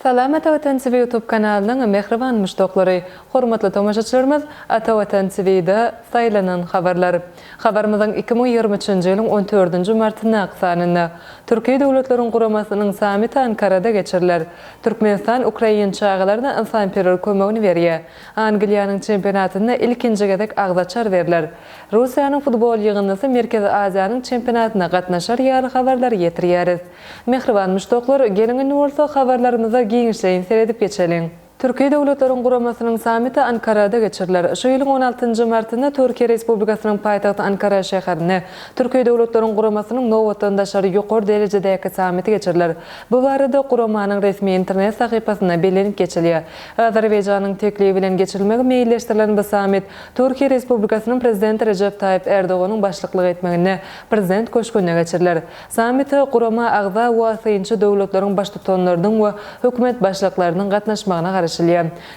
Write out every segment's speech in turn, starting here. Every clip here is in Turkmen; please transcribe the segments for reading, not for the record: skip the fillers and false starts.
Salam Ata Watan TV YouTube kanalynyň mähriban muşdaklary! Hormatly tomaşaçylarymyz Ata Watan TV-da saýlanan habarlar. Habarymyzyň 2023-nji ýylyň on dördünji martyndaky sanynda Türki Döwletleriň Guramasynyň sammiti Ankarada geçiriler. Türkmenistan ukrain çagalaryna ynsanperwer kömegini berýär. Angliýanyň çempionatynda ilkinji gezek agzaçar berler. Russiýanyň futbol ýygyndysy Merkezi Aziýanyň çempionatyna gatnaşar ýaly habarlary ýetirýäris. Mähriban muşdaklar, geliň indi bolsa habarlarymyza giňişleýin seredip geçeliň. Türki Döwletleriň Guramasynyň sammiti Ankarada geçiriler. Şu ýylyň on altynjy martynda Türkiýe Respublikasynyň paýtagty Ankara şäherinde Türki Döwletleriň Guramasynyň nobatdan daşary ýokary derejedäki sammiti geçiriler. Bu barada guramanyň resmi internet sahypasynda bellenip geçilýär. Azerbaýjanyň teklibi bilen geçirilmegi meýilleşdirilen bu sammit Türkiýe Respublikasynyň Prezidenti Rejep Taýyp Erdoganyň başlyklyk etmeginde Prezident köşgünde geçiriler. Sammite gurama agza we synçy döwletleriň baştutanlarynyň we hökümet başlyklarynyň gatnaşmagyna garaşylýar.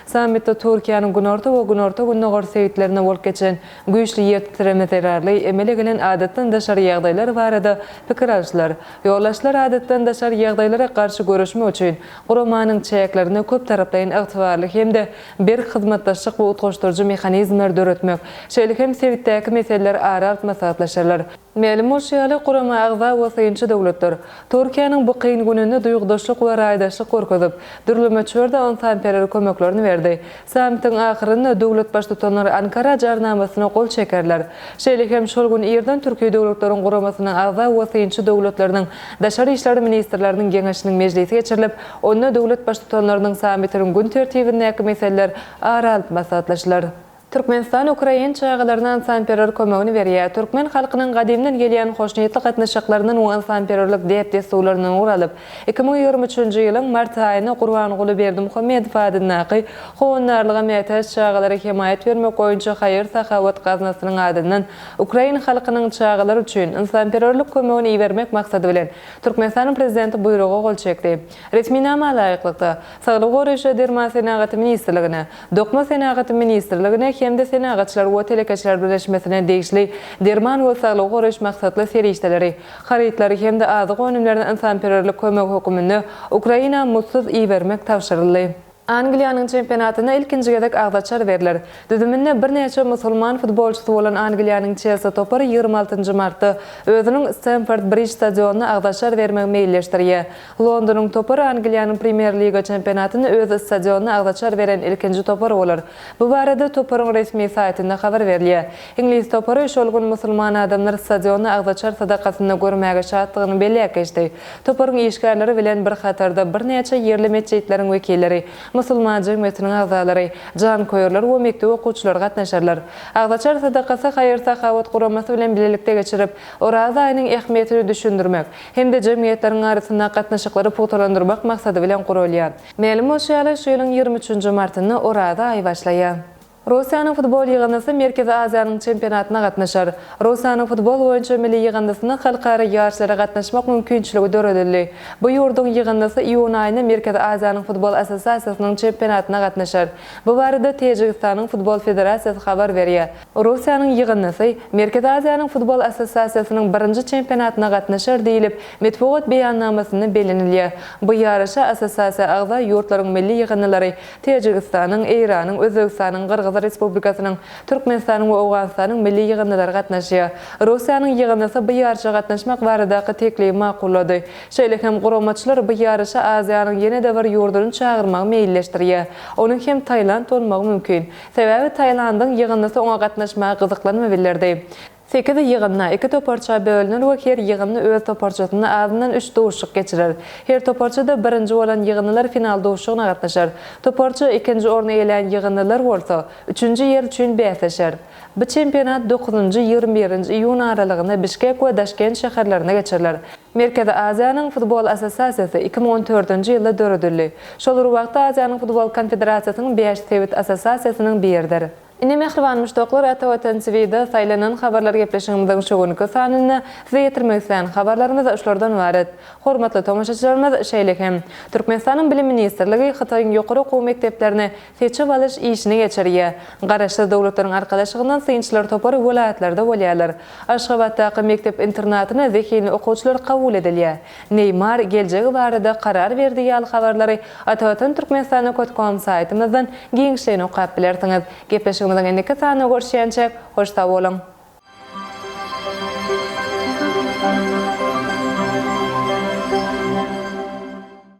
Sammitde Türkiýäniň günorta we günorta-gündogar sebitlerinde bolup geçen güýçli ýer titreme zerarly emele gelen adatdan daşary ýagdaýlar barada pikir alşylar. Ýolbaşçylar adatdan daşary ýagdaýlara garşy göreşmek üçin guramanyň çäklerinde köptaraplaýyn ygtybarly hem-de berk hyzmatdaşlyk we utgaşdyryjy mehanizmleri döretmek, şeýle hem sebitdäki meseleleri ara alyp maslahatlaşarlar. Mälim bolşy ýaly, gurama agza we synçy döwletler Türkiýäniň bu kyn gününde duýgudaşlyk we raýdaşlyk görkezip, dürli möçberde ynsanperwer kömeklerini berdi. Sammitiň ahyrynda döwlet Baştutanlary Ankara Jarnamasyna gol çekerler. Şeýle hem şol gün irden Türki Döwletleriň Guramasynyň agza we synçy döwletleriniň daşary işler ministrleriniň geňeşiniň mejlisi geçirilip, onda döwlet Baştutanlarynyň sammitiniň gün tertibindäki meseleler ara alyp maslahatlaşylar. Türkmenistan ukrain çagalaryna ynsanperwer kömegini berýär. Türkmen halkynyň gadymdan gelýän hoşniýetli gatnaşyklaryndan we ynsanperwerlik däp-dessurlaryndan ugur alyp, 2023-nji ýylyň mart aýynda Gurbanguly Berdimuhamedow adyndaky Howandarlyga mätäç çagalara hemaýat bermek boýunça haýyr-sahawat gaznasynyň adyndan ukrain halkynyň çagalary üçin ynsanperwerlik kömegini ibermek maksady bilen Türkmenistanyň Prezidenti Buýruga gol çekdi. Resminama laýyklykda, Saglygy goraýyş we derman senagaty ministrligine, Dokma senagaty ministrligine hem-de Senagatçylar we telekeçiler birleşmesine degişli derman we saglygy goraýyş maksatly serişdeleri, harytlary hem-de azyk önümlerini ynsanperwerlik kömegi höküminde Ukraina muzdsuz ibermek tabşyryldy. Angliýanyň çempionatynda ilkinji gezek agzaçar berler. Düzüminde birnäçe musulman futbolçysy bolan Angliýanyň Çelsi topary 26 nji martda özüniň Stemford Brij stadionynda agzaçar bermegi meýilleşdirýär. Londonyň topary Angliýanyň Premýer Liga çempionatynda öz stadionynda agzaçar beren ilkinji topar bolar. Bu barada toparyň resmi saýtynda habar berilýär. Iňlis topary şol gün musulman adamlar stadionda agzaçar sadakasynda görmäge şatdygyny belläp geçdi. Toparyň işgärleri bilen bir hatarda birnäçe ýerli metjitleriň wekilleri, musulman jemgyýetiniň agzalary, janköýerler we mekdep okuwçylary gatnaşarlar. Agzaçar sadakasy haýyr-sahawat guramasy bilen bilelikde geçirip, Oraza aýynyň ähmiýetini düşündirmek, hem-de jemgyýetleriň arasynda gatnaşyklary pugtalandyrmak maksady bilen guralýar. Mälim bolşy ýaly, şu ýylyň 23 nji martynda Oraza aýy başlaýar. Russiýanyň futbol ýygyndysy Merkezi Aziýanyň çempionatyna gatnaşar. Russiýanyň futbol boýunça milli ýygyndysyna halkara ýaryşlara gatnaşmak mümkinçiligi döredildi. Bu ýurduň ýygyndysy iýun aýynda Merkezi Aziýanyň futbol assosiasiýasynyň çempionatyna gatnaşar. Bu barada Täjigistanyň futbol federasiýasy habar berýär. Russiýanyň ýygyndysy Merkezi Aziýanyň futbol assosiasiýasynyň birinji çempionatyna gatnaşar diýlip, metbugat beýannamasynda bellenilýär. Bu ýaryşa assosiasiýa agza ýurtlaryň milli ýygyndylary Täjigistanyň, Eýranyň, Özbegistanyň, Gyrgyz Respublikasynyň, Türkmenistanyň we Owganystanyň milli ýygyndylary gatnaşýar. Russiýanyň ýygyndysy bu ýaryşa gatnaşmak baradaky teklibi makullady. Şeýle hem guramaçylar bu ýaryşa Aziýanyň ýene-de bir ýurduny çagyrmagy meýilleşdirýär. Onuň hem Tailand bolmagy mümkin. Sebäbi Tailandyň ýygyndysy oňa gatnaşmaga gyzyklanma bildirdi. Sekiz ýygyndy iki toparça bölüner we her ýygyndy öz toparçasynda azyndan üç duşuşyk geçirer. Her toparçada birinji bolan ýygyndylar final duşuşygyna gatnaşar. Toparça ikinji orny eýelän ýygyndylar bolsa, üçünji ýer üçin bäsleşer. Bu çempionat dokuzynjy, 21 nji iýun aralygynda Bişkek we Daşkent şäherlerinde geçiriler. Merkezi Aziýanyň Futbol Assosiasiýasy 2014-nji ýylda döredildi. Şol bir wagtda Aziýanyň Futbol Konfederasiýasynyň bäş sebit assosiasiýasynyň biridir. Ine mähriban muşdaklar Ata Watan TVda saýlanan habarlar gepleşigimiziň şu günki sanynda size ýetirmek islän habarlarymyz şulardan ybarat. Hormatly tomaşaçylarymyz şeýle hem Türkmenistanyň Bilim ministrligi Hytaýyň ýokary okuw mekdeplerine seçip alyş işini geçirýär. Garaşsyz Döwletleriň Arkalaşygyndan synçylar topary welaýatlarda bolýarlar. Aşgabatdaky mekdep-internatyna zehinli okuwçylar kabul edilýär. Neýmar geljegi barada karar berdi ýaly habarlary Atavatan Türkmenistana kot kom saýtymyzdan giňişleýin okap bilersiňiz. Gepleşigimiziň indiki sanynda görüşýänçäk, hoş sag boluň!